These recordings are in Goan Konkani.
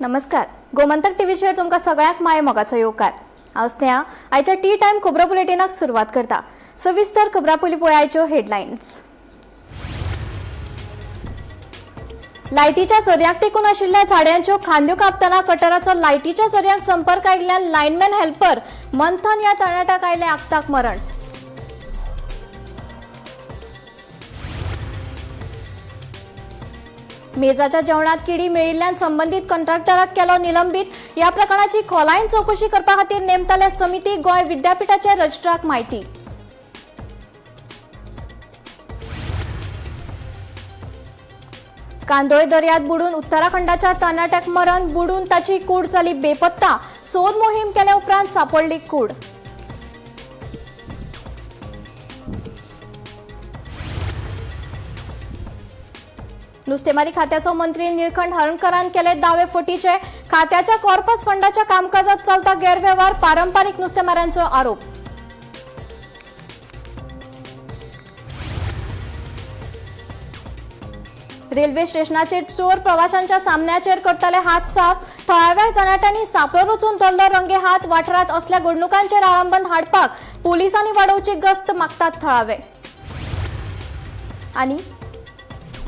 नमस्कार, गोमंतक टीव्हीचेर तुमकां सगळ्यांक माय मोगाचो येवकार. हांव स्नेहा. आयच्या टी टायम खबरो बुलेटिनाक सुरवात करता. सविस्तर खबरां पयलीं पळयाच्यो हेडलायन्स. लायटीच्या सरयांक टेकून आशिल्ल्या झाडांच्यो खांद्यो कापतना कटराचो लायटीच्या सरयांक संपर्क आयिल्ल्यान लायनमॅन हेल्पर मंथन ह्या तरणाट्याक आयलें आक्ताक मरण. मेजाच्या जेवणात किडी मेळिल्ल्यान संबंदीत कंत्राटदाराक केलो निलंबीत. ह्या प्रकरणाची खोलायेन चवकशी करपा खातीर नेमतल्या समिती. गोंय विद्यापीठाच्या रजिस्ट्राक म्हायती. कांदोळे दर्यात बुडून उत्तराखंडाच्या तरणाट्याक मरण. बुडून ताची कूड जाली बेपत्ता. सोद मोहीम केल्या उपरांत सापडली कूड. नुस्तेमारी खात्याचो मंत्री निळकंठ हळर्णकरान केले दावे फटीचे. खात्याच्या कॉर्पस फंडाच्या कामकाजात चलता गैरव्यवहार, पारंपारिक नुस्तेमाऱ्यांचो आरोप. रेल्वे स्टेशनाचेर चोर प्रवाशांच्या सामन्याचेर करताले हात साफ. थळाव्या तरणाट्यांनी सांपळो रचून धरलो रंगे हात. वाठारांत असल्या घडणुकांचेर आळंबन हाडपाक पोलिसांनी वाडोवची गस्त मागतात थळावे. आनी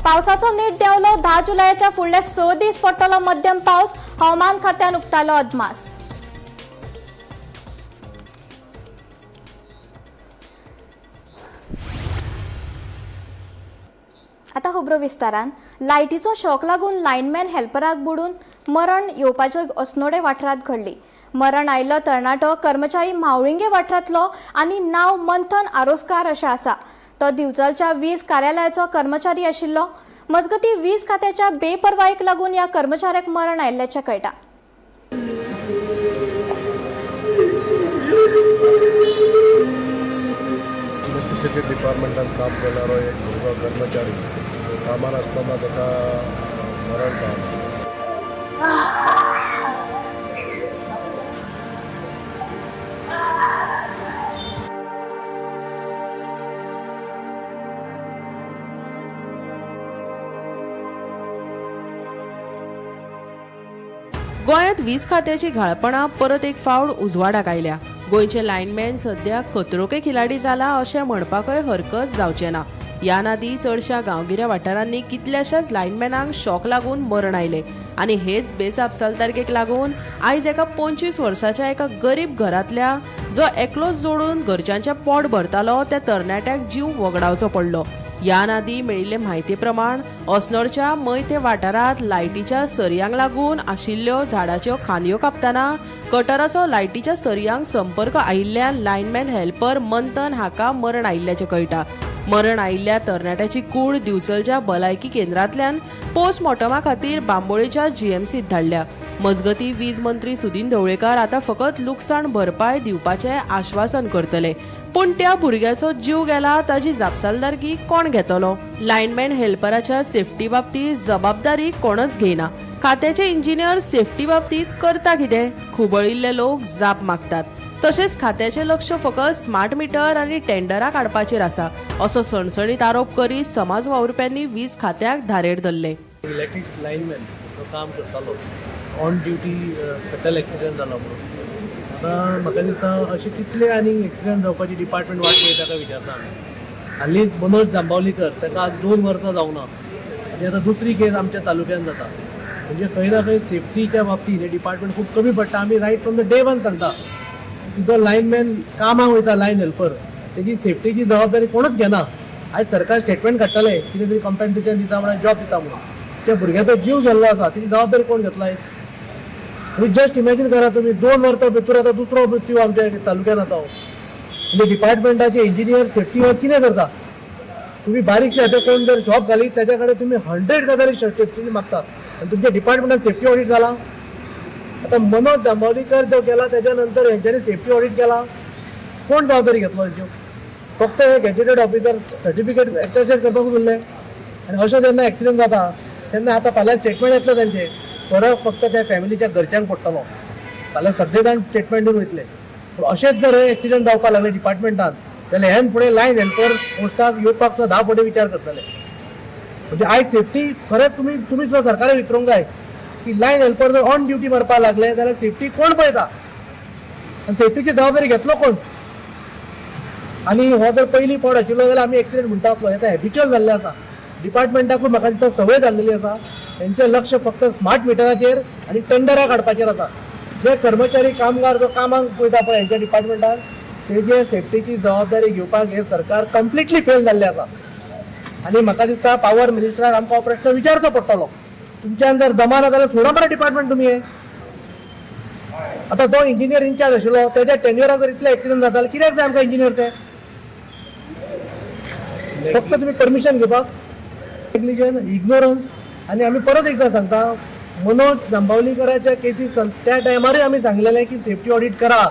पावसाचो नेट देंवलो. 10 जुलयाच्या फुडले 6 दीस पडटलो मध्यम पावस. हवामान खात्यान उक्तायलो अदमास. आता खबरो विस्तारान. लायटीचो शॉक लागून लायनमॅन हेल्पराक बुडून मरण येवपाच्यो अस्नोडे वाठारांत घडली. मरण आयिल्लो तरणाटो कर्मचारी म्हावळिंगे वाठारांतलो आनी नांव मंथन आरोसकार अशें आसा. तो दिवचलच्या वीज कार्यालयाचो कर्मचारी आशिल्लो. मजगतीं, वीज खात्याच्या बेपरवायेक लागून ह्या कर्मचाऱ्याक मरण आयिल्ल्याचें कळटा. इलेक्ट्रिसिटी डिपार्टमेंटान काम करणारो एक भुरगो कर्मचारी कामान आसतना ताका मरण पावलें. गोंयांत वीज खात्याची घाळपणां परत एक फावट उजवाडाक आयल्या. गोंयचे लायनमॅन सद्या खतरो के खिलाडी जाला अशें म्हणपाकय हरकत जावचें ना. ह्या नादी चडश्या गांवगिऱ्या वाठारांनी कितल्याशाच लायनमॅनांक शॉक लागून मरण आयलें आनी हेच बेजापसालदारकेक लागून आयज एका 25 वर्साच्या एका गरीब घरांतल्या, जो एकलोच जोडून घरच्यांचें पोट भरतालो, त्या तरणाट्याक जीव वगडावचो पडलो. ह्या नादी मेळिल्ले म्हायती प्रमाण अस्नोडच्या मयते वाठारांत लायटीच्या सरयांक लागून आशिल्ल्यो झाडाच्यो खांदयो कापतना कटराचो लायटीच्या सरयांक संपर्क आयिल्ल्यान लायनमॅन हेल्पर मंथन हाका मरण आयिल्ल्याचें कळटा. मरण आयिल्ल्या तरणाट्याची कूड दिवचलच्या भलायकी केंद्रांतल्यान पोस्टमॉर्टमा खातीर बांबोळेच्या जीएमसीत धाडल्या. मजगतीं, वीज मंत्री सुदिन ढवळीकार आतां फकत लुकसाण भरपाय दिवपाचें आश्वासन करतले, पूण त्या भुरग्याचो जीव गेला ताजी जापसालदारकी कोण घेतलो? लायनमॅन हेल्पराच्या सेफ्टी बाबतीत जबाबदारी कोणच घेयना. खात्याचे इंजिनियर सेफ्टी बाबतीत करता कितें? खुबळिल्ले लोक जाप मागतात. तशेंच खात्याचें लक्ष फकत स्मार्ट मिटर आनी टेंडरां काडपाचेर आसा असो सणसणीत आरोप करीत समाज वावुरप्यांनी वीज खात्याक धारेर धरले. इलेक्ट्रीक लायनमॅन तो काम करतालो, ऑन ड्युटी फेटल एक्सिडंट जाला म्हणून. आतां म्हाका दिसता, अशे कितले आनी एक्सिडंट जावपाची डिपार्टमेंट वाट पळयता काय विचारता आमी. हालींच मनोज जांबावलीकर, ताका आज 2 वर्सां जावना आनी आतां दुसरी केस आमच्या तालुक्यान जाता. म्हणजे खंय ना खंय सेफ्टीच्या बाबतींत हें डिपार्टमेंट खूब कमी पडटा. आमी right from the day one सांगता की जो लायनमॅन कामाक वयता, लायन हेल्पर, तेजी सेफ्टीची जबाबदारी कोणूच घेना. आयज सरकार स्टेटमेंट काडटाले, कितें तरी कंपेन्सेशन दिता म्हणून, जॉब दिता म्हणून. त्या भुरग्याचो जीव गेल्लो आसा, तेजी जबाबदारी कोण घेतला? तुम्ही जस्ट इमॅजिन करा तुम्ही, 2 वर्सां भितर आतां दुसरो मृत्यू आमच्या तालुक्यान जाता. म्हणजे डिपार्टमेंटाचे इंजिनियर सेफ्टीवर कितें करता? तुम्ही बारीकशे आतां कोण जर शॉप घालीत, त्याच्या कडेन तुम्ही 100 गजाली सेफ्टी मागता आनी तुमच्या डिपार्टमेंटान सेफ्टी ऑडिट जाला? आतां मनोज जांबावलीकर जो गेला, त्याच्या नंतर हेंच्यांनी सेफ्टी ऑडिट केला? कोण जबाबदारी घेतलो हेच्यो? फक्त हे गॅजेटेड ऑफिसर सर्टिफिकेट एक्सरसाइज करपाकूच उरले. आनी अशें जेन्ना एक्सिडंट जाता तेन्ना आतां फाल्यां स्टेटमेंट येतलो तेंचे. फरक फक्त त्या फॅमिलीच्या घरच्यांक पडटलो. फाल्यां सगळे जाण स्टेटमेंट दिवन वयतले. पूण अशेंच जर हे एक्सिडंट जावपाक लागले डिपार्टमेंटान जाल्यार ह्यान फुडें लायन हेल्पर पोस्टाक येवपाक सुद्दां 10 फावटी विचार करतले. म्हणजे आयज सेफ्टी खरेंच तुमी सुद्दां सरकाराक विचारूंक जाय. की लायन हेल्पर जर ऑन ड्युटी मरपाक लागले जाल्यार सेफ्टी कोण पळयता आनी सेफ्टीची जबाबदारी घेतलो कोण? आनी हो जर पयली फावट आशिल्लो जाल्यार आमी एक्सिडेंट म्हणटा आसलो. हें आतां हॅबिच्युअल जाल्लें आसा. डिपार्टमेंटाकूय म्हाका दिसता संवय जाल्लेली आसा. तेंचें लक्ष फक्त स्मार्ट मिटराचेर आनी टेंडरां काडपाचेर आसा. जे कर्मचारी कामगार जो कामाक वयता पळय हेंच्या डिपार्टमेंटान, तेजे सेफ्टीची जबाबदारी घेवपाक हें सरकार कंप्लिटली फेल जाल्लें आसा. आनी म्हाका दिसता पावर मिनिस्टराक आमकां हो प्रश्न विचारचो पडटलो. तुमच्यान जर जमाना जाल्यार सोडा मरे डिपार्टमेंट तुमी हें. आतां जो इंजिनियर इन्चार्ज आशिल्लो तेज्या टेन्युअराक जर इतले एक्सिडंट जाता जाल्यार कित्याक जाय आमकां इंजिनियर ते? फक्त तुमी परमिशन घेवपाक? Negligence, ignorance. आनी आमी परत एकदां सांगता, मनोज जांबावलीकराच्या केसीस त्या टायमारूय आमी सांगलेलें की सेफ्टी ऑडीट करा,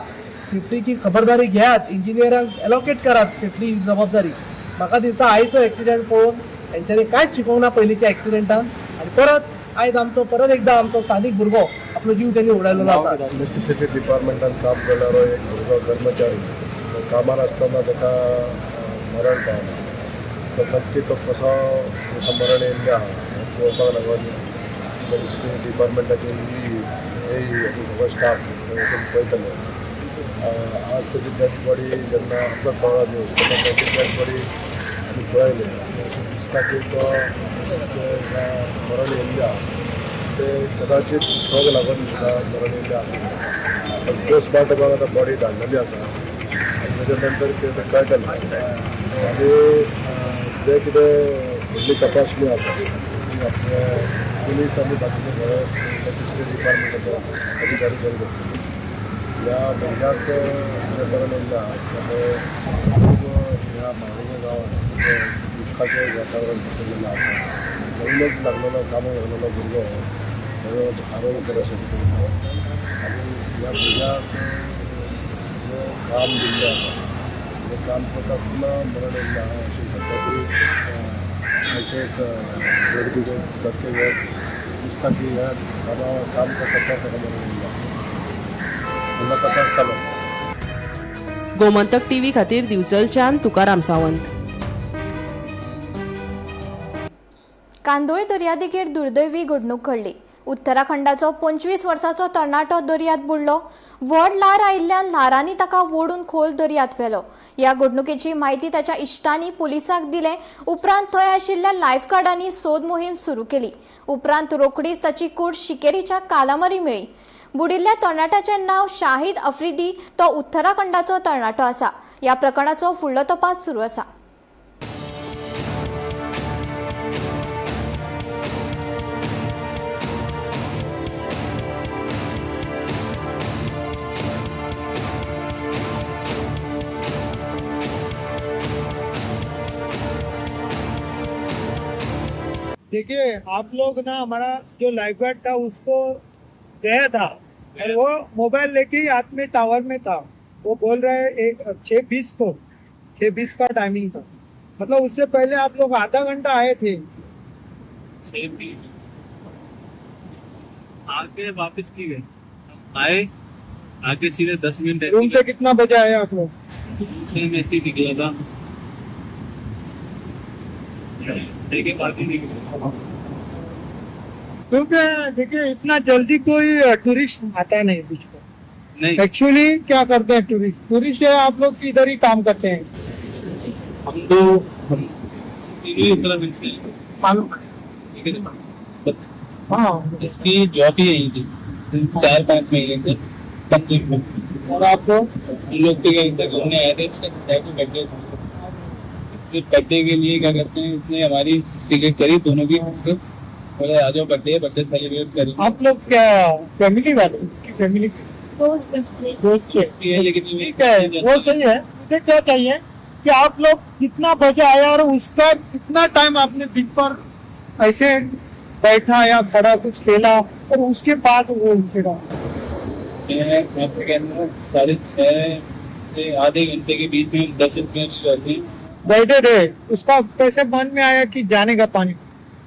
सेफ्टीची खबरदारी घेयात, इंजिनियरांक एलोकेट करात सेफ्टी जबाबदारी. म्हाका दिसता आयचो एक्सिडंट पळोवन हेंच्यांनी कांयच शिकोवंक ना पयलींच्या एक्सिडंटान. आनी परत आयज आमचो परत एकदां आमचो स्थानीक भुरगो आपलो जीव त्यांनी उडायलेलो आसा. इलेक्ट्रिसिटी डिपार्टमेंटान काम करणारो एक भुरगो कर्मचारी तो कामार आसतना ताका मरण पावलो. तो नक्की तो कसो ताका मरण येयल्लें आहा हें पळोवपाक लागून इलेक्ट्रिसिटी डिपार्टमेंटाचे ई ए आनी सगळो स्टाफ थंय वचून पळयतले. आज ताची डेड बॉडी जेन्ना आपलो कळ्ळो न्यूज तेन्ना ताची डेड बॉडी आमी पळयली आनी अशें दिसता की तो जें मरण येयल्लें आहा ते कदाचित शॉक लागून ताका मरण येयल्लें आसा. पण पोस्टमार्टमाक आतां बॉडी धाडलेली आसा आनी ताच्या नंतर कितें तें कळटलें. आनी जे कितें फुडली तपासणी आसा ती आपले पुलीस आनी बाकीचे सगळे इलेक्ट्रिसिटी डिपार्टमेंटाचो अधिकारी करीत आसतले. ह्या भुरग्याक जें मरण येयल्लें आहा त्यामुळे खूब ह्या म्हावळींगे गांवांत खूब दुख्खाचें वातावरण पसरलेलें आसा. नवीनच लागलेलो कामाक लागलेलो भुरगो हो आरोग्य कर अशें कितें. आनी ह्या भुरग्याक जें काम दिल्लें आसा तें काम करता आसतना मरण येयल्लें आहा अशें सद्या तरी आयचे एक घडणुके घटके दिसता की ह्या कामा काम करता ताका मरण येयल्लें आसा. फुडलो तपास चालू आसा. गोमंतक टीव्ही खातीर दिवचलच्यान तुकाराम सावंत. कांदोळी दर्यादेगेर दुर्दैवी घडणूक घडली. उत्तराखंडाचो 25 वर्साचो तरणाटो दर्यांत बुडलो. व्हड ल्हार आयिल्ल्यान ल्हारांनी ताका ओडून खोल दर्यांत व्हेलो. ह्या घडणुकेची म्हायती ताच्या इश्टांनी पुलिसांक दिले उपरांत थंय आशिल्ल्या लायफगार्डांनी सोद मोहीम सुरू केली. उपरांत रोखडीच ताची कूड शिकेरीच्या कालामरी मेळ्ळी. बुडिल्ल्या तरणाट्याचें नांव शाहिद आफ्रिदी. तो उत्तराखंडाचो तरणाटो आसा. ह्या प्रकरणाचो फुडलो तपास सुरू आसा. देखिए, आप लोग ना हमारा जो लाइफ गार्ड था उसको गया था और वो मोबाइल लेके ही हाथ में टावर में था. वो बोल रहा है एक 6:20 को, 6:20 का टाइमिंग था. मतलब उससे पहले आप लोग आधा घंटा आए थे. 6:20 आके वापस की गए, आए आके सीधे 10 मिनट. रूम से कितना बजे आए आप लोग? 6 में ऐसे ही निकला था, 6 के बाद ही निकला. क्योंकि देखिए, इतना जल्दी कोई टूरिस्ट आता नहीं बीच को. नहीं. एक्चुअली क्या करते हैं टूरिस्ट? टूरिस्ट है आप लोग इधर ही काम करते हैं? हम तो हम तीनों ही उत्तराखंड से हैं. मालूम है. ठीक है ना? बट इसकी जॉब ही यही थी, 4-5 महीने से कंप्लीट में. और आपको? हम लोग तो क्या इधर घूमने आए थे. इसका बर्थडे था. इसके बर्थडे के लिए क्या करते हैं, इसने हमारी टिकट करी दोनों की. बोले आ जाओ, बर्थडे बर्थडे सेलिब्रेट करें. आप लोग क्या फैमिली वाले की फैमिली दोस्त? दोस्ती है लेकिन ठीक है, वो सही है. मुझे क्या चाहिए कि आप लोग कितना बजे आया और उसका कितना टाइम आपने बीच पर ऐसे बैठा या खड़ा कुछ खेला और उसके बाद वो उठेगा. मैं आपसे कहना 6:30 से आधे घंटे के बीच में 10 मिनट रहते हैं. बैठे थे, उसका कैसे मन में आया कि जाने का पानी?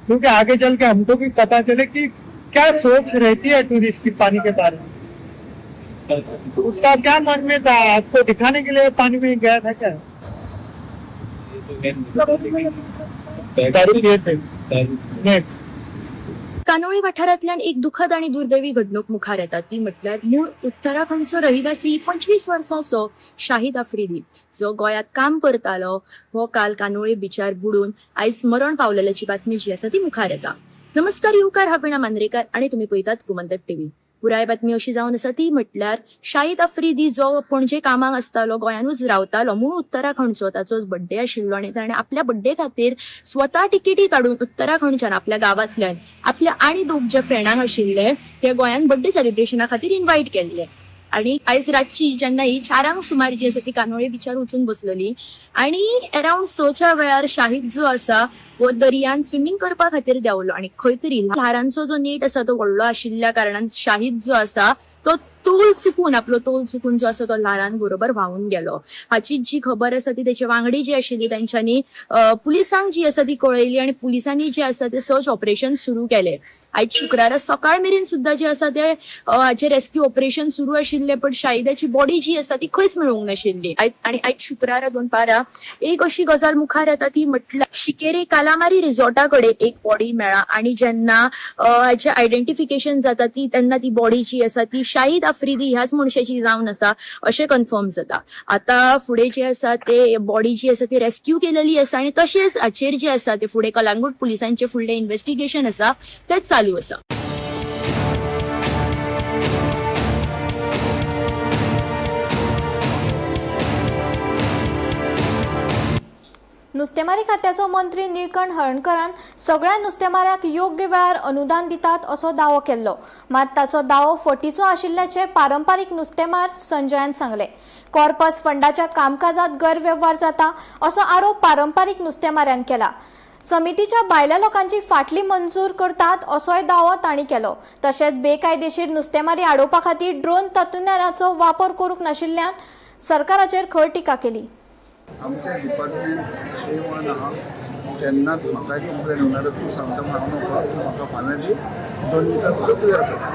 क्योंकि आगे चल के हमको भी पता चले कि क्या सोच रहती है टूरिस्ट की पानी के बारे में. तो उसका क्या मन में था? आपको दिखाने के लिए पानी में गया था क्या? ये तो खैर नहीं पता, लेकिन दारू पिए थे? दारू। नेक्स्ट. कानोळी वाठारांतल्यान एक दुखद आनी दुर्दैवी घडणूक मुखार येता ती म्हटल्यार मूळ उत्तराखंडचो रहिवासी 25 वर्सांचो शाहिद आफ्रिदी जो गोंयांत काम करतालो हो काल कानोळी बिचार बुडून आयज मरण पावलेल्याची बातमी जी आसा ती मुखार येता. नमस्कार येवकार, हांव वीणा मांद्रेकार आणि तुम्ही पळयतात गोमंतक टीव्ही. पुराय बातमी अशी जावन आसा ती म्हटल्यार शाहिद आफ्रिदी जो पणजे कामाक आसतालो, गोंयानूच रावतालो, मूळ उत्तराखंडचो, ताचोच बड्डे आशिल्लो आनी ताणें आपल्या बड्डे खातीर स्वता तिकेटी काडून उत्तराखंडच्यान आपल्या गांवांतल्यान आपल्या आनी दोग जे फ्रेंडांक आशिल्ले ते गोंयान बड्डे सेलिब्रेशना खातीर इन्वायट केल्ले. आणि आयज रातची जेन्ना ही 4 सुमार जी आसा ती कानोळे बिचार वचून बसलेली आणि अरावंड 6च्या वेळार शाहिद जो आसा हो दर्यान स्विमींग करपा खातीर देंवलो आणि खंय तरी ल्हारांचो जो नेट आसा तो व्हडलो आशिल्ल्या कारणान शाहिद जो आसा तो तोल चुकून आपलो तोल चुकून जो आसा तो ल्हारां बरोबर व्हांवून गेलो. हाची जी खबर आसा ती तेचे वांगडी जी आशिल्ली तेंच्यांनी पुलिसांक जी आसा ती कळयली आणि पुलिसांनी जे आसा ते सर्च ऑपरेशन सुरू केले. आयज शुक्रारा सकाळ मेरेन सुद्दां जे आसा ते हाचे रेस्क्यू ऑपरेशन सुरू आशिल्ले, पण शाहिदाची बॉडी जी आसा ती खंयच मेळूंक नाशिल्ली. आनी आयज शुक्रारा दनपारा एक अशी गजाल मुखार येता ती म्हटल्यार शिकेरे कालामारी रिसॉर्टा कडेन एक बॉडी मेळ्ळा आणि जेन्ना हाचे आयडेंटिफिकेशन जाता ती तेन्ना ती बॉडी जी आसा ती शाहिद आफ्रिदी ह्याच मनशाची जावन आसा अशें कन्फर्म जाता. आता फुडें जे आसा ते बॉडी जी आसा ती रेस्क्यू केलेली आसा आणि तशेंच हाचेर जे आसा ते फुडें कलांगूट पुलिसांचे फुडलें इन्व्हेस्टिगेशन आसा तें चालू आसा. नुस्तेमारी खात्याचो मंत्री निळकंठ हळर्णकरान सगळ्या नुस्तेमाऱ्याक योग्य वेळार अनुदान दितात असो दावो केल्लो, मात ताचो दावो फटीचो आशिल्ल्याचें पारंपारीक नुस्तेमार संजयान सांगलें. कॉर्पस फंडाच्या कामकाजात गैरवेव्हार जाता असो आरोप पारंपारीक नुस्तेमाऱ्यान केला. समितीच्या भायल्या लोकांची फाटली मंजूर करतात असोय दावो तांणी केलो. तशेंच बेकायदेशीर नुस्तेमारी आडोवपा खातीर ड्रोन तंत्रज्ञानाचो वापर करूंक नाशिल्ल्यान सरकाराचेर खर टिका केली. आमचें डिपार्टमेंट A1 आहा, केन्नाच म्हाका कंप्लेन येवना. तूं सांगता म्हूण हांव नकळो, तूं म्हाका फाल्यां दी, 2 दिसां तुका क्लियर करता.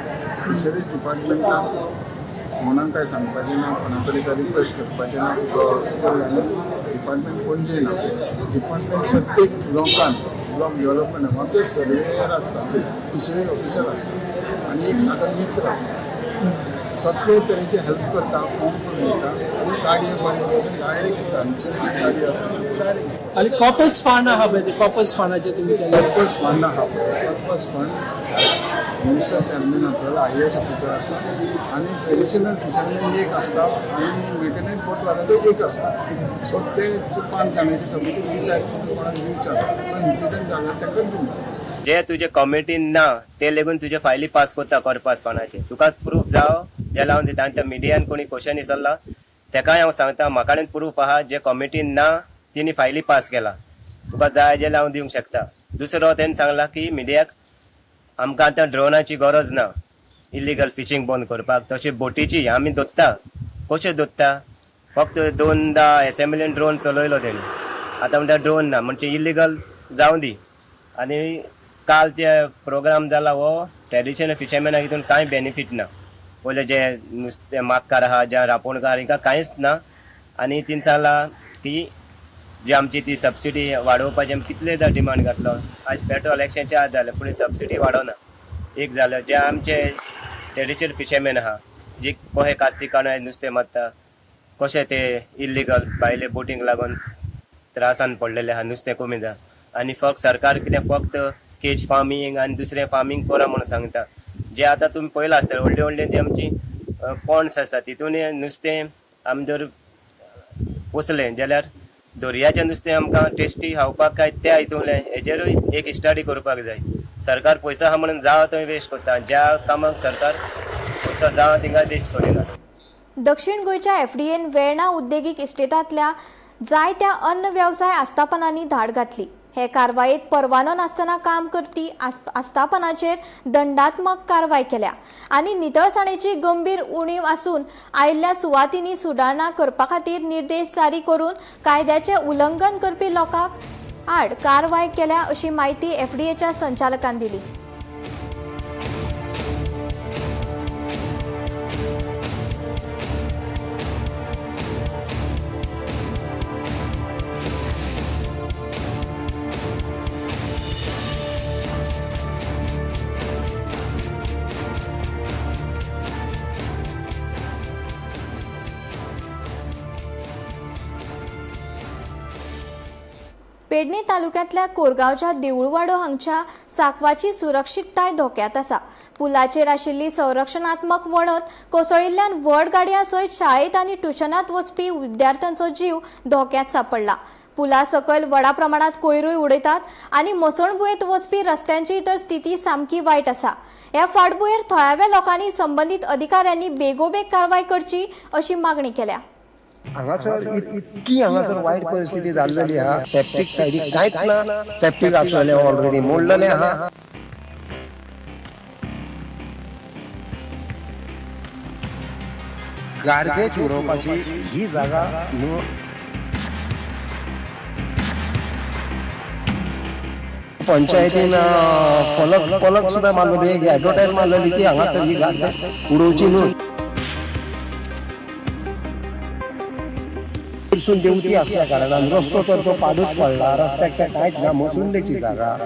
फिशरीज डिपार्टमेंटान कोणाक कांय सांगपाचें ना, कोणा कडेन काय रिक्वेस्ट करपाचें ना. डिपार्टमेंट पणजे ना, डिपार्टमेंट प्रत्येक ब्लॉकान ब्लॉक डेव्हलपमेंट आमचे सर्वेयर आसता, फिशरीज ऑफिसर आसता आनी एक सादर मित्र आसता. सगळे तरेचे हेल्प करता, फॉर्म करून दिता आनी गाडये डायरेक्ट दिता. गाडी आसा डायरेक्ट. आनी कॉर्पस फंड आहा पळय, ते कॉर्पस फंडाचे तुमी केले. कॉर्पस फंड आहा पळय, कॉर्पस फंड मिनिस्टर चॅरमॅन आसता, IAS officer आसता आनी ट्रेडिशनल फिशरमॅन एक आसता आनी मेकॅनीक बोटवाल्याचो एक आसता. सो ते 5 जाणांची कमिटी डिसायड करून कोणाक दिवचें आसता. तो इन्सिडंट जाला तांकां दिवंक. जे तुजे कॉमिटीन ना ते लेगून तुजे फायली पास करता कॉर्पस फंडाचे. तुका प्रूफ जाव जे लावन दिता. आनी त्या मिडियान कोणी क्वेश्चन विचारला तेकाय हांव सांगता, म्हाका कडेन प्रूफ आहा, जे कॉमिटीन ना तेणी फायली पास केला, तुका जाय जे लावन दिवंक शकता. दुसरो तेणें सांगला की मिडियाक आमकां आतां ड्रोनाची गरज ना इलिगल फिशींग बंद करपाक. तशें बोटीची आमी दोत्ता, कशें दोत्ता, फक्त 2दा एसेंब्लीन ड्रोन चलयलो तेणी, आतां म्हणटा ड्रोन ना, म्हणजे इलिगल जावं दी. आनी काल ते प्रोग्राम जाला हो ट्रेडिशनल फिशरमॅनाक हितून कांय बेनिफीट ना. पयले जे नुस्तें मागकार आहा, जे रांपोणकार, हिंकां कांयच ना. आनी तिणें सांगलां की जी आमची ती सबसिडी वाडोवपाची आमी कितलेदा डिमांड घातलो, आयज पेट्रोल 104 जालें पूण सबसिडी वाडोना. एक जालें जे आमचे ट्रेडिशनल फिशरमॅन आहा, जे कोहे कास्ती काडून नुस्तें मारता, कशें ते इल्लिगल भायले बोटींक लागून त्रासान पडलेले आहा, नुस्तें कमी जाता. आनी फक्त सरकार कितें फक्त केज फार्मींग आनी दुसरें फार्मींग करा म्हणून सांगता. जे आतां तुमी पळयलां आसतलें, व्हडले व्हडले जे आमची पोंड्स आसा तितून नुस्तें आमी जर पोसलें जाल्यार दर्याचें नुस्तें आमकां टेस्टी खावपाक काय त्या हितूंतलें हेजेरूय एक स्टडी करपाक जाय. सरकार पयसो आहा म्हणून जावं थंय वेस्ट करता, ज्या कामाक सरकार पयसो जावं थिंगा वेस्ट करिना. दक्षिण गोंयच्या एफडीएन वेर्णा उद्देगीक इस्टेटांतल्या जायत्या अन्न वेवसाय आस्थापनांनी धाड घातली. हे कारवायेत परवानो नासतना काम करपी आस्थापनाचेर दंडात्मक कारवाय केल्या आनी नितळसाणेची गंभीर उणीव आसून आयिल्ल्या सुवातींनी सुदारणा करपा खातीर निर्देश जारी करून कायद्याचें उल्लंघन करपी लोकांक आड कारवाय केल्या अशी म्हायती एफडीएच्या संचालकान दिली. पेडणे तालुक्यांतल्या कोरगांवच्या देऊळवाडो हांगच्या सांकवाची सुरक्षितताय धोक्यांत आसा. पुलाचेर आशिल्ली संरक्षणात्मक वणत कोसळिल्ल्यान व्हड गाडयां सयत शाळेंत आनी ट्युशनांत वचपी विद्यार्थ्यांचो जीव धोक्यांत सापडला. पुला सकयल व्हडा प्रमाणात कोयरूय उडयतात आनी मसणभुंयेंत वचपी रस्त्यांची तर स्थिती सामकी वायट आसा. ह्या फाटभुंयेर थळाव्या लोकांनी संबंदीत अधिकाऱ्यांनी बेगोबेग कारवाय करची अशी मागणी केल्या. हांगासर इतकी हांगासर वायट परिस्थिती जाल्लेली आहा. सेप्टीक सायडीक कांयच ना, सेप्टीक आसलेलें ऑलरेडी मोडलेलें आहा. गार्बेज उडोवपाची ही जागा न्हू. पंचायतीन फलक फलक सुद्दां मारलो, एक एडवर्टायज मारलेली की हांगासर ही गार्बेज उडोवची न्हू. वयरसून देंवती आसल्या कारणान रस्तो तर तो पाडूच पडला. रस्त्याक तर कांयच ना, मसुंडेची जागा.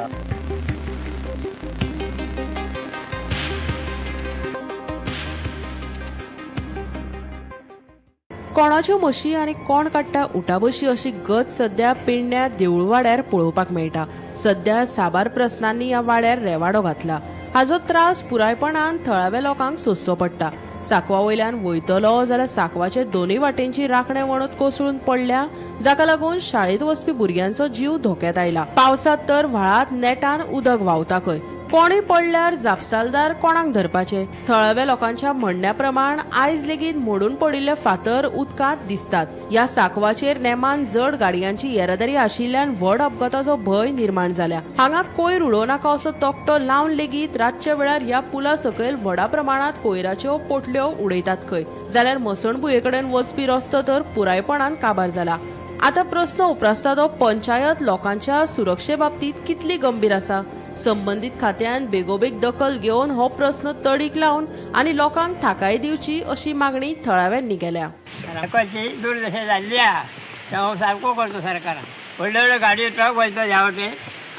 कोणाच्यो म्हशी आनी कोण काडटा उटाबशी अशी गत सध्या पेडण्या देऊळवाड्यार पळोवपाक मेळटा. सध्या साबार प्रस्नांनी ह्या वाड्यार रेवाडो घातला. हाजो त्रास पुरायपणान थळाव्या लोकांक सोंसचो पडटा. सांकवा वयल्यान वयतलो जाल्यार सांकवाचे दोनूय वाटेंची राखणे वणत कोसळून पडल्या, जाका लागून शाळेंत वचपी भुरग्यांचो जीव धोक्यांत आयला. पावसांत तर व्हाळांत नेटान उदक व्हांवता खंय. कोणूय पडल्यार जापसालदार कोणाक धरपाचे? थळाव्या लोकांच्या म्हणण्या प्रमाण आयज लेगीत मोडून पडिल्ले फातर उदकांत दिसतात. ह्या सांकवाचेर नेमान जड गाडयांची येरादारी आशिल्ल्यान व्हड अपघाताचो भंय निर्माण जाल्या. हांगा कोयर उडोवं नाका असो तकटो लावन लेगीत रातच्या वेळार ह्या पुला सकयल व्हडा प्रमाणात कोयराच्यो पोटल्यो उडयतात खंय. जाल्यार मसणभुंये कडेन वचपी रस्तो तर पुरायपणान काबार जाला. आता प्रस्न उप्रासता तो पंचायत लोकांच्या सुरक्षे बाबतीत कितली गंभीर आसा. संबंदीत खात्यान बेगोबेग दखल घेवन हो प्रस्न तडीक लावन आनी लोकांक थाकाय दिवची अशी मागणी थळाव्यांनी केल्या. सारकोची दुर्दशा जाल्ली आहा, तो सारको करतो सरकारान. व्हडले व्हडले गाडयो ट्रक वयता ह्या वटेन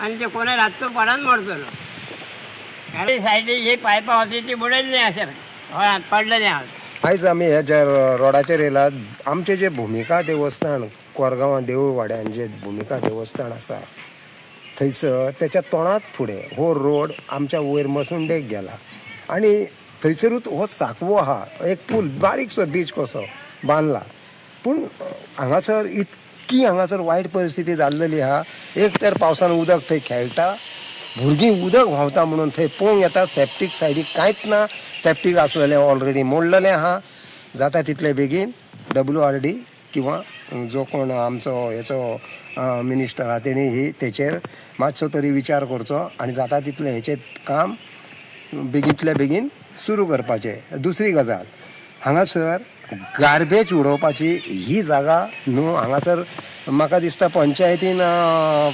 आनी ते कोणूय रातचो पडान मरतलो. गाडी सायडीक ही पायपां होती ती बुडयल्ली अशें हळांत पडलेली आहा. आयज आमी ह्या ज्या रोडाचेर येयला, आमचें जें भुमिका देवस्थान कोरगांवां देऊळवाड्यान जें भुमिका देवस्थान आसा थंयसर तेच्या तोंडात फुडें हो रोड आमच्या वयर मसुंडेक गेला आनी थंयसरूच हो सांकवो आहा, एक पूल बारीकसो बीच कसो बांदला. पूण हांगासर इतकी हांगासर वायट परिस्थिती जाल्लेली आहा. एक तर पावसान उदक थंय खेळटा, भुरगीं उदक व्हांवता म्हणून थंय पळोवंक येता. सेप्टीक सायडीक कांयच ना, सेप्टीक आसलेलें ऑलरेडी मोडलेलें आहा. जाता तितले बेगीन WRD किंवा जो कोण आमचो हेचो मिनिस्टर आहा तेणी ही तेचेर मातसो तरी विचार करचो आनी जाता तितलें हेचें काम बेगींतल्या बेगीन सुरू करपाचें. दुसरी गजाल, हांगासर गार्बेज उडोवपाची ही जागा न्हू. हांगासर म्हाका दिसता पंचायतीन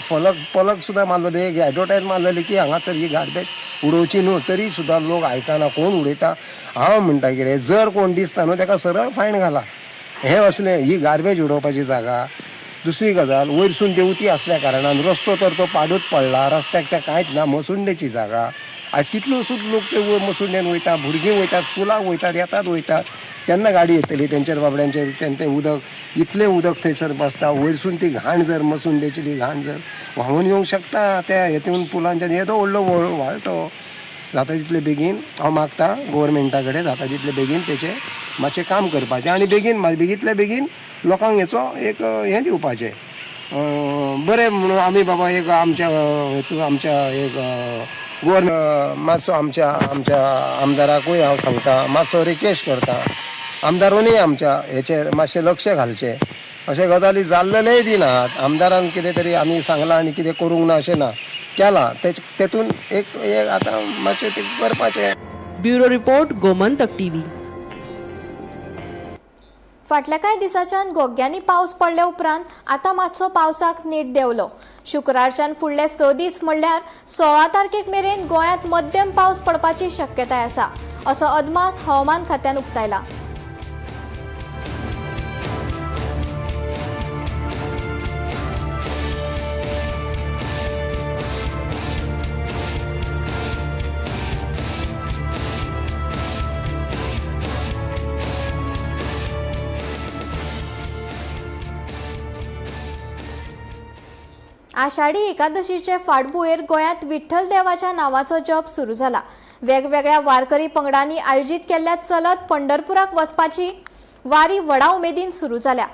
फलक फलक सुद्दां मारलेली, एक एडवर्टायज मारलेली की हांगासर ही गार्बेज उडोवची न्हू, तरी सुद्दां लोक आयकना. कोण उडयता? हांव म्हणटा कितें, जर कोण दिसता न्हू ताका सरळ फायन घाला. हें असलें ही गार्बेज उडोवपाची जागा. दुसरी गजाल, वयरसून देंवती आसल्या कारणान रस्तो तर तो पाडूच पडला. रस्त्याक तर कांयच ना, मसुंडेची जागा. आयज कितलोसोच लोक ते मसुंडेन वयता, भुरगीं वयतात, स्कुलाक वयतात, येतात वयतात. केन्ना गाडी येतली तेंचेर बाबड्यांचेर? तें उदक इतलें उदक थंयसर बसता. वयरसून ती घाण जर मसुंडेची ती घाण जर व्हांवून येवंक शकता त्या हेतून पुलांच्यान येदो व्हडलो व्हाळटो. जाता तितले बेगीन हांव मागता गोवोरमेंटा कडेन, जाता तितले बेगीन तेचें मातशें काम करपाचें आनी बेगीन बेगींतल्या बेगीन लोकांक हेचो एक हें दिवपाचें बरें म्हणून आमी बाबा एक आमच्या हेतून आमच्या एक गोवर मातसो आमच्या आमच्या आमदाराकूय हांव सांगता, मातसो रिक्वेस्ट करता, आमदारूनय आमच्या हेचेर मातशें लक्ष घालचें. अशें गजाली जाल्लेलेय बी नात. आमदारान कितें तरी आमी सांगलां आनी कितें करूंक ना अशें ना, केलां तेतून एक एक आतां मातशें तें करपाचें. Bureau report, Gomantak TV. फाटल्या कांय दिसांच्यान गोग्यांनी पावस पडल्या उपरांत आतां मातसो पावसाक नेट देंवलो. शुक्रारच्यान फुडले 6 दीस म्हणल्यार 16 तारखेक मेरेन गोंयांत मध्यम पावस पडपाची शक्यताय आसा असो अदमास हवामान खात्यान उक्तायला. आषाढी एकादशीचे फाटभुंयेर गोंयांत विठ्ठल देवाच्या नांवाचो जप सुरू जाला. वेगवेगळ्या वारकरी पंगडांनी आयोजीत केल्ल्या चलत पंढरपुराक वचपाची वारी व्हडा उमेदीन सुरू जाल्या.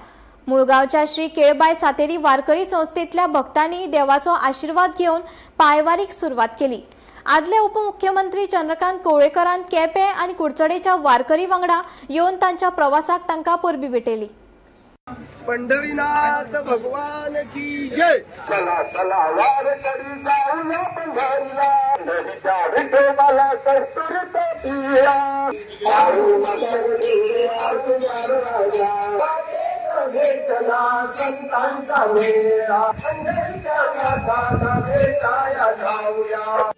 मुळगांवच्या श्री केळबाय सातेरी वारकरी संस्थेतल्या भक्तांनी देवाचो आशिर्वाद घेवन पांयवारीक सुरवात केली. आदले उपमुख्यमंत्री चंद्रकांत कवळेकरान केपें आनी कुडचडेच्या वारकरी वांगडा येवन तांच्या प्रवासाक तांकां परबीं भेटयली. पंढरीनाथ भगवान की जय. चला चला वारकरी जाऊया पंढरीला, पंढरीच्या विठोबाला कस्तुरी पिया. संतांचा मेळा, पंढरीच्या नाथाला भेटाया जाऊया.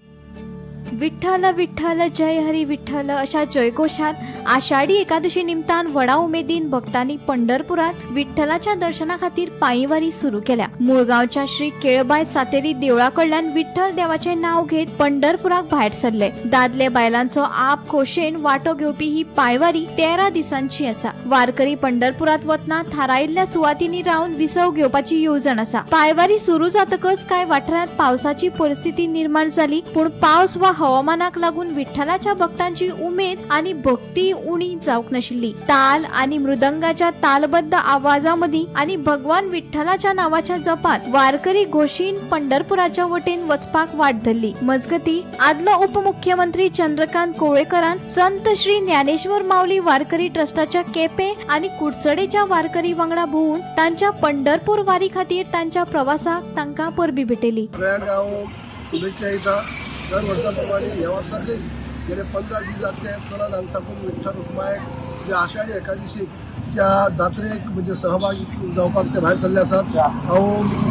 विठ्ठल विठ्ठल जय हरी विठ्ठल अशा जयघोषात आषाढी एकादशी निमतान व्हडा उमेदीन भक्तांनी पंढरपुरात विठ्ठलाच्या दर्शना खातीर पांयवारी सुरू केल्या. मुळगांवच्या श्री केळबाय सातेरी देवळा कडल्यान विठ्ठल देवाचे नाव घेत पंढरपुराक भायर सरले. दादले बायलांचो आप खोशेन वांटो घेवपी ही पांयवारी 13 दिसांची आसा. वारकरी पंढरपुरात वतना थारायिल्ल्या सुवातींनी रावन विसव घेवपाची येवजण आसा. पांयवारी सुरू जातकच कांय वाठारांत पावसाची परिस्थिती निर्माण जाली, पूण पावस वा हवामानाक लागून विठ्ठलाच्या भक्तांची उमेद आणि भक्ती उणी जावंक नाशिल्ली. ताल आणि मृदंगाच्या तालबद्ध आवाजामदी आणि भगवान विठ्ठलाच्या नावाच्या जपात वारकरी घोशीन पंढरपुराच्या वटेन वचपाक वाट धरली. मजगती आदलो उपमुख्यमंत्री चंद्रकांत कवळेकरान संत श्री ज्ञानेश्वर माऊली वारकरी ट्रस्टाच्या केपें आणि कुडचडेच्या वारकरी वांगडा भोवून तांच्या पंढरपूर वारी खातीर तांच्या प्रवासाक तांकां परबीं भेटयली. शुभेच्छा दिता. दर वर्साप्रमाणे ह्या वर्साकय गेले 15 दीस जातले चलत हांगा साकून विठ्ठल रुक्मायक जे आषाढी एकादशी त्या जात्रेक म्हणजे सहभागी जावपाक ते भायर सरले आसात. हांव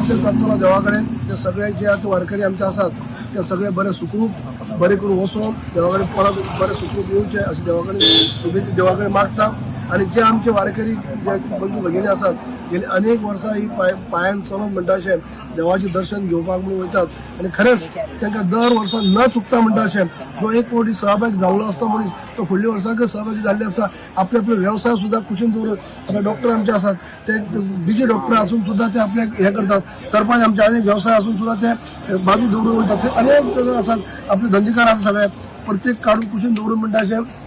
इतलेंच मागतलो देवा कडेन ते सगळे जे आतां वारकरी आमचे आसात ते सगळे बरे सुखरूप बरे करून वचोन देवा कडेन परत बरे सुखरूप येवचे अशें देवा कडेन शुभेच्छा देवा कडेन मागता. आनी जे आमचे वारकरी जे बंधू भगिनी आसात गेली अनेक वर्सां ही पांयान चलत म्हणटा अशें देवाचें दर्शन घेवपाक म्हणून वयतात आनी खरेंच तांकां दर वर्सा न चुकता म्हणटा अशें जो एक फावटी सहभागी जाल्लो आसता मनीस तो फुडल्या वर्साकय सहभागी जाल्ले आसता. आपले आपले वेवसाय सुद्दां कुशीन दवरून आतां डॉक्टर आमचे आसात ते बिजी डॉक्टर आसून सुद्दां ते आपले हें करतात. सरपंच आमचे अनेक वेवसाय आसून सुद्दां ते बाजू दवरून वयतात. अनेक जाण आसात आपले धंदेकार आसा सगळे प्रत्येक काडून कुशीन दवरून म्हणटा अशें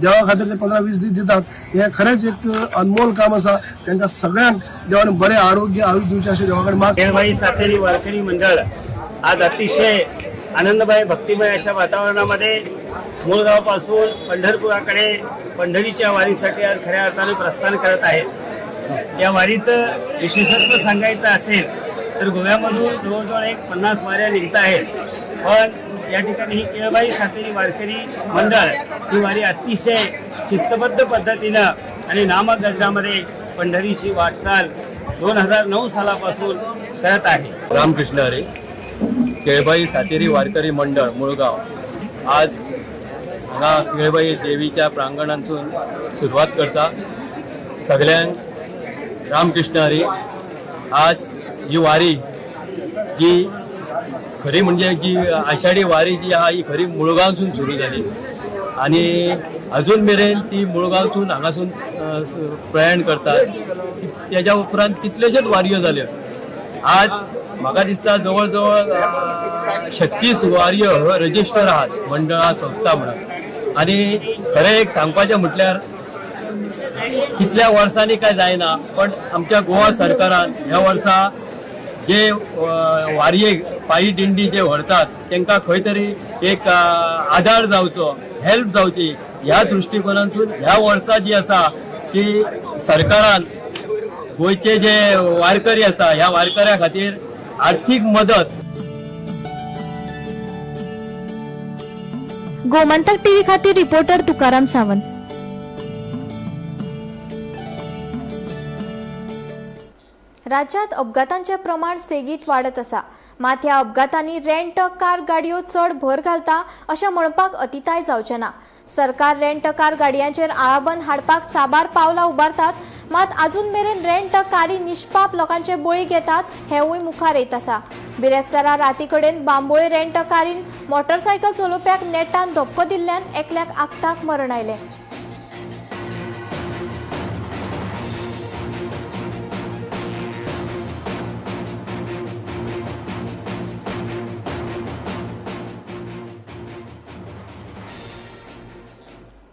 देवा खातीर ते 15-20 दीस दितात. हे खरेंच एक अनमोल काम आसा. तांकां सगळ्यांक देवान बरें आरोग्य आयुष दिवचें अशें देवा कडेन मागता. केळबाई सातेरी वारकरी मंडळ आज अतिशय आनंदमय भक्तिमय अशा वातावरणामध्ये मुळगावपासून पंढरपुराकडे पंढरीच्या वारीसाठी आज खऱ्या अर्थाने प्रस्थान करत आहेत. या वारीचं विशेषत्व सांगायचं असेल तर गोव्यामधून जवळजवळ एक 50 वाऱ्या निघत आहेत, पण या ठिकाणी ही केळबाई सातेरी वारकरी मंडळ ही वारी अतिशय शिस्तबद्ध पद्धतीनं आणि नामगजरामध्ये पंढरीची वाटचाल 2009 सालापासून करत आहे. रामकृष्ण हरी. केळबाई सातेरी वारकरी मंडळ मुळगाव आज हांगा केळबाई देवीच्या प्रांगणांतसून सुरवात करता. सगळ्यांक रामकृष्ण हरी. आज ही वारी जी खरी म्हणजे जी आषाढी वारी जी आहा ही खरी मुळगांवसून सुरू जाली आनी अजून मेरेन ती मुळगांवसून हांगासून प्रयाण करतात. तेज्या उपरांत कितल्योश्योच वारयो जाल्यो. आज म्हाका दिसता जवळ जवळ 36 वारयो रजिस्टर आहात मंडळां संस्था म्हणून. आनी खरें एक सांगपाचें म्हटल्यार कितल्या वर्सांनी काय जायना पण आमच्या गोवा सरकारान ह्या वर्सा जे वारयेक पायी दिंडी जे व्हरतात तांकां खंय तरी एक आदार जावचो, हेल्प जावची ह्या दृश्टिकोनांतसून ह्या वर्सा जी आसा ती सरकारान गोंयचे जे वारकरी आसा ह्या वारकऱ्या खातीर आर्थीक मदत. गोमंतक टीव्ही खातीर रिपोर्टर तुकाराम सावंत. राज्यात अपघातांचे प्रमाण सेगीत वाडत आसा. मात ह्या अपघातांनी रेंट कार गाडयो चड भर घालता अशें म्हणपाक अतिताय जावचें ना. सरकार रेंट कार गाडयांचेर आळाबंद हाडपाक साबार पावलां उबारतात, मात अजून मेरेन रेंट कारी निष्पाप लोकांचे बळी घेतात हेवूय मुखार येत आसा. बिरेस्तारा राती कडेन बांबोळे रेंट कारीन मोटरसायकल चलोवप्याक नेटान धपको दिल्ल्यान एकल्याक आक्ताक मरण आयलें.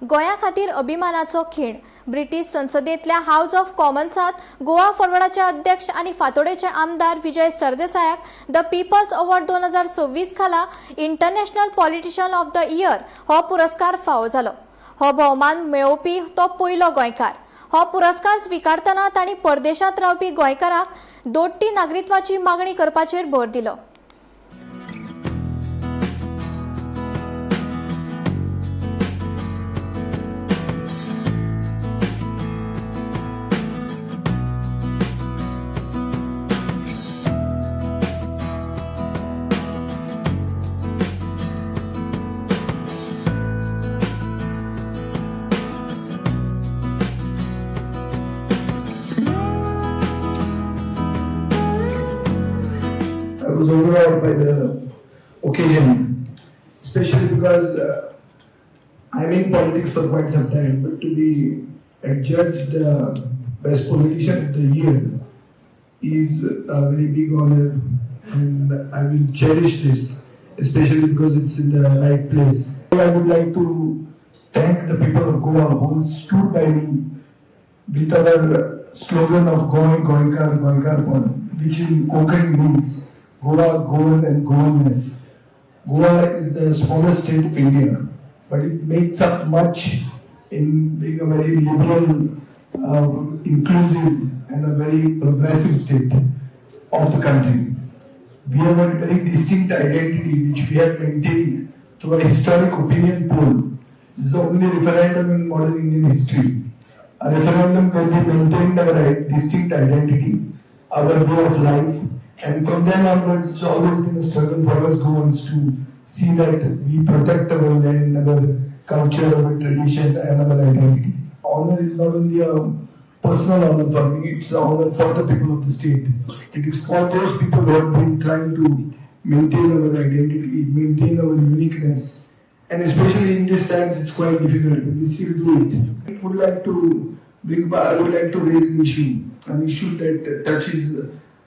गोंया खातीर अभिमानाचो खीण. ब्रिटीश संसदेंतल्या हावज ऑफ कॉमन्सांत गोवा फॉरवर्डाचे अध्यक्ष आनी फातोडेचे आमदार विजय सरदेसायाक the people's award 2026 खाला international politician of the year हो पुरस्कार फावो जालो. हो भोवमान मेळोवपी तो पयलो गोंयकार. हो पुरस्कार स्विकारतना तांणी परदेशांत रावपी गोंयकारांक दोट्टी नागरिकत्वाची मागणी करपाचेर भर दिलो. I was overawed by the occasion, especially because I'm in politics for quite some time, but to be adjudged the best politician of the year is a very big honor, and I will cherish this, especially because it's in the right place. I would like to thank the people of Goa who stood by me with our slogan of Goa, Goenkar, Goenkar Pon, which in Konkani means Goa, Goan and Goanness. Goa is the smallest state of India, but it makes up much in being a very liberal, inclusive and a very progressive state of the country. We have a very distinct identity which we have maintained through a historic opinion poll. This is the only referendum in modern Indian history. A referendum where we maintained our distinct identity, our way of life, and from then onwards, it's always been a struggle for us Goans to see that we protect our land, our culture, our tradition, and our identity. Honor is not only a personal honor for me, it's an honor for the people of the state. It is for those people who have been trying to maintain our identity, maintain our uniqueness, and especially in these times, it's quite difficult, but we still do it. I would like to I would like to raise an issue that touches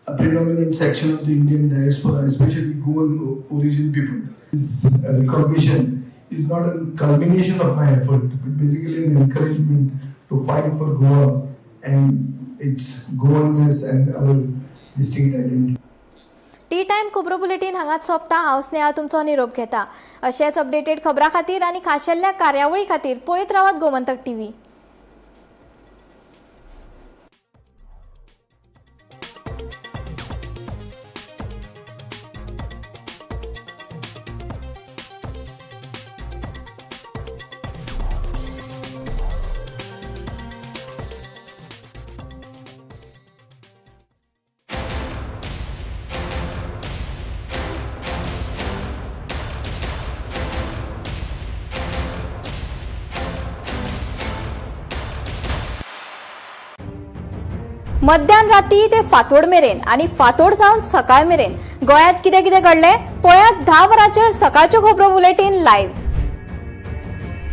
a predominant section of the Indian diaspora, especially Goan origin people. This recognition is not a culmination of my effort, but basically an encouragement to fight for Goa and its Goanness and our distinct identity. Tea time खबरो बुलेटीन हांगाच सोंपता. हांव स्नेहा तुमचो निरोप घेता. अशेच अपडेटेड खबरां खातीर आनी खाशेल्ल्या कार्यावळी खातीर पळयत रावात गोमंतक टीव्ही. मध्यान राती ते फांतोड मेरेन आनी फांतोड जावन सकाळ मेरेन गोंयांत कितें कितें घडलें पळयात 10 वरांचेर सकाळच्यो खबरो बुलेटीन लायव्ह.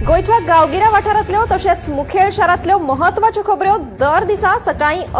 गोंयच्या गांवगिऱ्या वाठारांतल्यो तशेंच मुखेल शारांतल्यो महत्वाच्यो खबऱ्यो दर दिसा सकाळीं